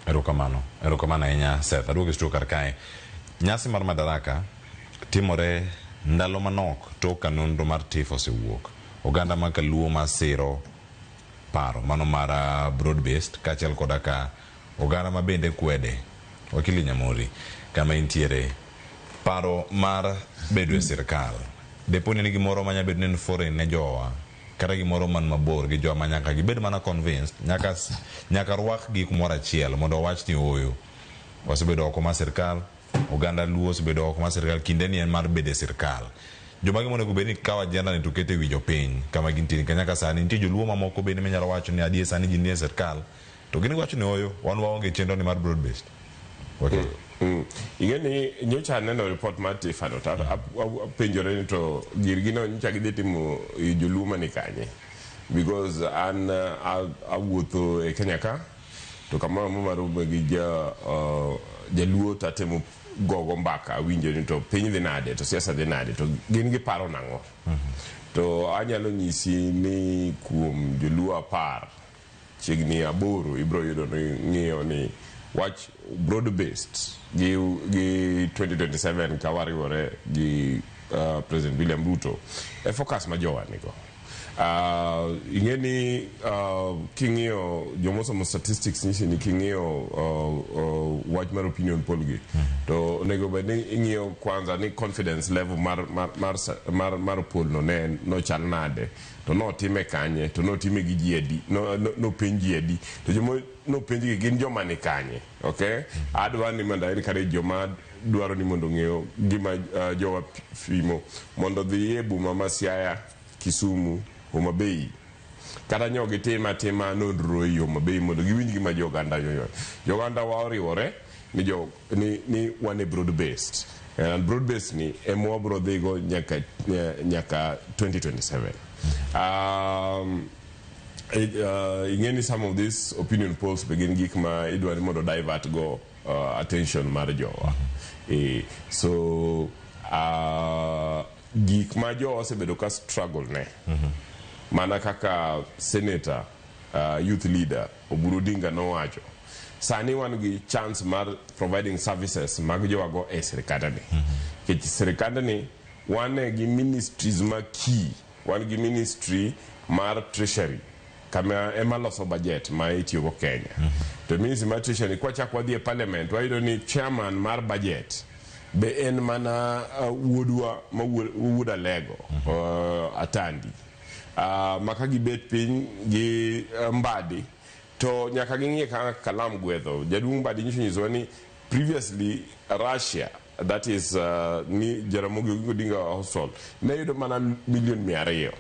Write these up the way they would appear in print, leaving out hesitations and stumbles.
Erokamano, erokamano ahinya Seth. Aduogo e studio kar kae. Nyasi mar Madaraka timore ndalo manok tok ka nonro mar TIF osewuok. Oganda ma kaluo ma siro paro mano mar broad based kaachiel koda ka oganda ma bende kwede. Wakili Nyamori, kama intiere, paro mar bedo e sirkal depo ni en gimoro manya bedo ni en foreign ne jowa kata gimoro man mabor gi jowa ma nyaka gibed mana convinced, nyaka rwakgi kumoro achiel mondo wawach ni ooyo, wasebedo oko mar sirkal, oganda Luo osebedo oko mar sirkal, kinde ni en mar bedo e sirkal. Jomage monego bed ni kawo agenda ni to keto e wi jopiny kama gintie nikech nyaka sani nitie joluo mamoko bende minyalo wacho ni adier sani ji nie sirkal to gin giwacho ni ooyo, wan waonge chenro ni mar broad based. Okay. Ing'e ni nyocha aneno report mar TIFA no to apenjore ni to girgi no nyocha gidhi timo joluo mani kanye, because an awuotho e Kenya ka to kamoro amora marome gi jaluo to atemo gogo mbaka, awinjo ni to piny dhi nade, to siasa dhi nade, to gin giparo nang'o. To anyalo nyisi ni kuom joluo 10, chiegni 8 ibro yudo ni ng'iyo ni wach broad based gi 2027 ka wariwore gi President William Ruto e focus ma jowa nigo. Ing'e ni king'iyo jomosomo statistics nyisi ni king'iyo wach mar opinion poll gi to onego bed ni ing'iyo kwanza ni confidence level mar poll no ne nochal nade, to notime kanye, to notime gi ji adi, nopenj ji adi, to joma nopenj gi gin joma ni kanye. Okay, adwa ni mondo encourage joma dwaro ni mondo ong'eyo gima jowa pimo mondo dhi e boma ma Siaya, Kisumu, Homa Bay, kata nyo gitim atima nonro e Homa Bay mondo giwinj gima jo oganda yoyo. Jo oganda wa oriwore ni wan e broad based, and broad based ni ema wabro dhigo nyaka 2027. Ing'e ni some of these opinion polls be gin gik ma idwa ni mondo divert go attention mar jowa. So gik ma jowa osebedo ka struggle ne mana kaka senator, youth leader Oburu Odinga nowacho, sani wan gi chance mar providing services mag jowago e sirikandni, nikech sirikandni wan gi ministries ma key. Wan gi ministry mar treasury kama ema loso budget ma itiyogo Kenya. To ministry mar treasury, kwachak wadhi e parliament, wayudo ni chairman mar budget be en mana wuodwa ma wuod Alego, Atandi, ma ka gibet piny gi Mbadi to nyaka ging'iye kaka kalam gwedho. Jaduong' Mbadi nyiso nyisowa ni previously Russia, that is ni Jaramogi Oginga Odinga Hospital ne yudo mana milion 200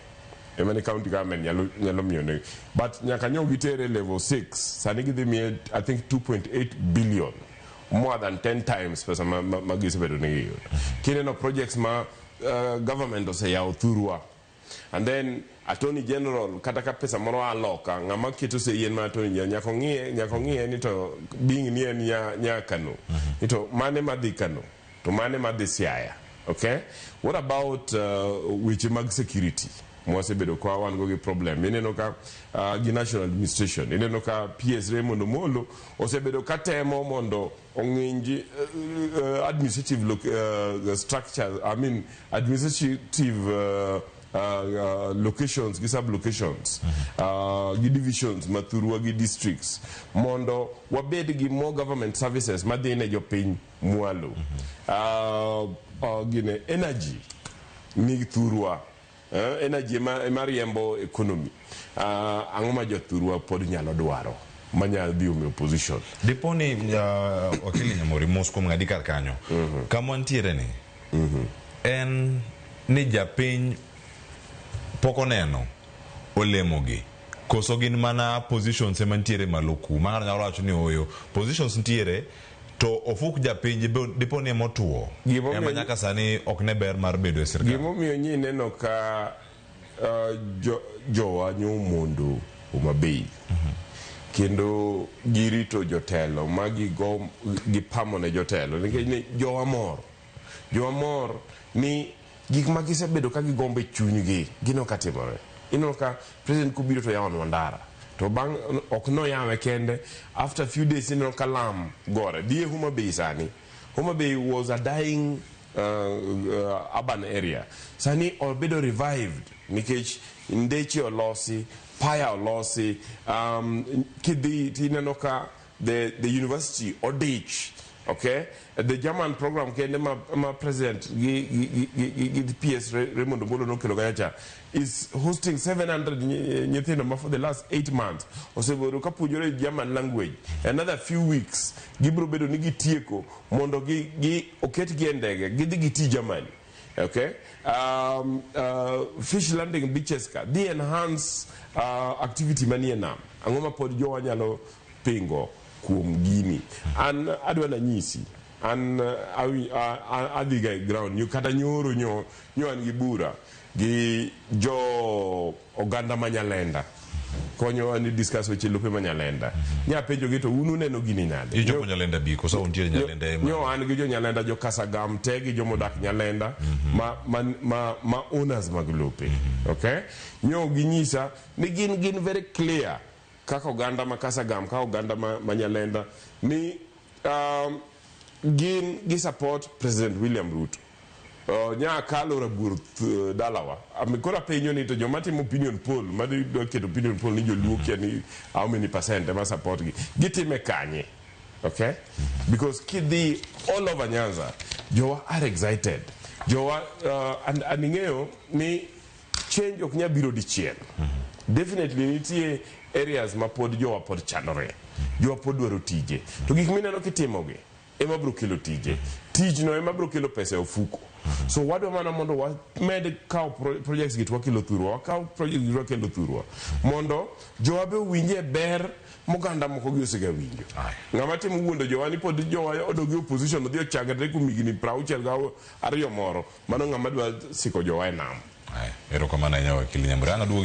ema ne county government nyalo miyo ne, but nyaka nyo gitere level 6, sani gidhi miye I think 2.8 billion, more than 10 times pesa ma gisebedo ni giyudo. Kineno projects ma government oseyawo thurwa, and then attorney general, kata ka pesa moro a loka, ng'ama keto sei en mana attorney general, nyaka ong'iye ni to being ni en nya Kano ni to mane madhi Kano to mane madhi Siaya. Okay, what about weche mag security mwasebedo ka wan go gi problem? Ineno ka gi national administration, ineno ka PS Raymond Omolo osebedo ka temo mondo ong'inj administrative structure, I mean administrative locations gi sub locations gi divisions mathurwa gi districts mondo wabed gi more government services madhi ne jopiny mwalo. Gine energy ni thurwa, energy ema riembo economy. Ang'o ma jothurwa pod nyalo dwaro manyalo dhi omi opposition? Dipo ni wakili Nyamori, mos kuom ng'adi kar kanyo. Kama wantiere ni en ni japiny pok oneno olemogi koso gin mana positions ema nitiere malo ku ma ng'ato nyalo wacho ni ooyo, positions nitiere to ofuk japiny dipo ni emotuo ema nyaka sani ok ne ber mar bedo e sirkal. Gimomiyo nyi neno ka jowa nyomondo Homa Bay kendo girito jotelo ma gigo gipamo ne jotelo nikech ni jowa mor, jowa mor ni gik ma gisebedo ka gigombo e chunygi gineno ka timore. Ineno ka president kobiro to yawonwa ndara. To bang' ok noyawe kende, after few days ineno ka lam gore. Dhi e Homa Bay sani. Homa Bay was a dying urban area. Sani obedo revived nikech ndeche olosi, paya olosi, kidhi tineno ka the university odich. Okay? The German program kende ma president gi PS Raymond Omolo nokelo kacha cha is hosting 700 nyithindo ma for the last 8 months osebedo ka puonjore German language. Another few weeks gibiro bedo ni gitieko mondo gi oketgi e ndege gidhi giti Germany. Okay? Fish landing beaches ka dhi enhance activity manie nam. Ang'o ma pod jowa nyalo pingo kuom gini? An adwa nanyisi an adhi ga e ground nyo kata nyoro nyo an gi bura gi jo oganda ma Nyalenda konyowa ni discuss weche lope ma Nyalenda. Nya penjo gi to un uneno gini nade? Ichopo Nyalenda bi koso untie Nyalenda ema? Nyo an gi jo Nyalenda, jo Kasagam te gi jomodak Nyalenda ma owners mag lope. Okay? Nyo ginyisa ni gin very clear kaka oganda ma Kasagam, kaka oganda ma Nyalenda ni gin gi support President William Ruto. Nya kalo rabuor dalawa. Koro apenjo ni to joma timo opinion poll, ma dwa keto opinion poll ni joluo kia ni how many percent ema support gi. Gitime kanye? Okay? Because kidhi all over Nyanza, jowa are excited. Jowa and ing'eyo ni change ok nyal biro dichiel. Definitely nitie areas ma pod jowa pod chandore. Jowa pod dwaro tije. To gik mineno kitimogi ema biro kelo tije. Tijno ema biro kelo pesa e ofuko. So wadwa mana mondo wamed kawo projects gi to wakelo thurwa. Wakaw projects gi to wakelo thurwa. Mondo jowa be owinje ber moganda moko gi osega winjo. Ng'ama temo wuondo jowa ni pod jowa odog e opposition odhi ochagre kuom higni 62 moro. Mano ng'ama dwa siko jowa e nam. Erokamano ahinya wakili Nyambura. An aduogo